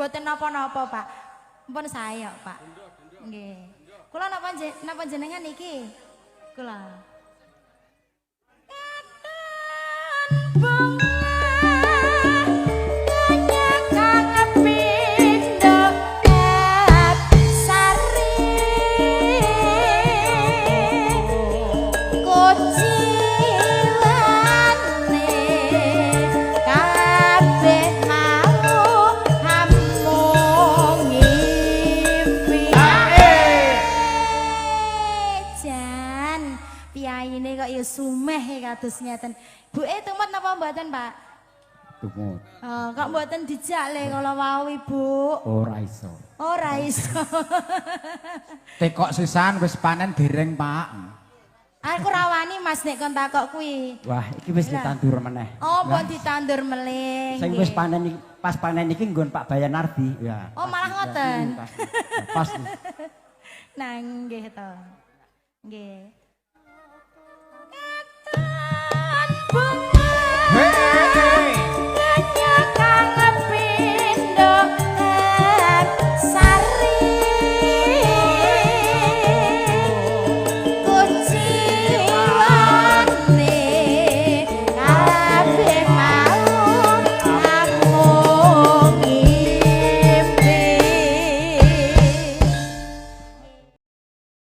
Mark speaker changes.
Speaker 1: Mboten napa-napa, Pak. Mpun sae kok, Pak. Nggih. Kula napa napa jenengan iki? Kula. Katon bunga kang pindho sari kuciwane kabeh mau amung ngimpi. Jan piyayine kok ya sumeh kados ngeten. Buke tumut napa mboten, Pak?
Speaker 2: Tumut.
Speaker 1: Oh, kok mboten dijak le kala wau, Ibu?
Speaker 2: Ora iso.
Speaker 1: Ora iso.
Speaker 2: Tekok sisan wis panen dereng, Pak.
Speaker 1: Aku rawani Mas nek kon takok kuwi.
Speaker 3: Wah, iki wis ditandur meneh.
Speaker 1: Oh, pun ditandur meling.
Speaker 3: Sing wis panen iki, pas panen iki nggon Pak Bayan Nardi.
Speaker 2: Ya.
Speaker 1: Oh, malah ngoten.
Speaker 3: Pas. Pas.
Speaker 1: Nah, nggih to. Nggih.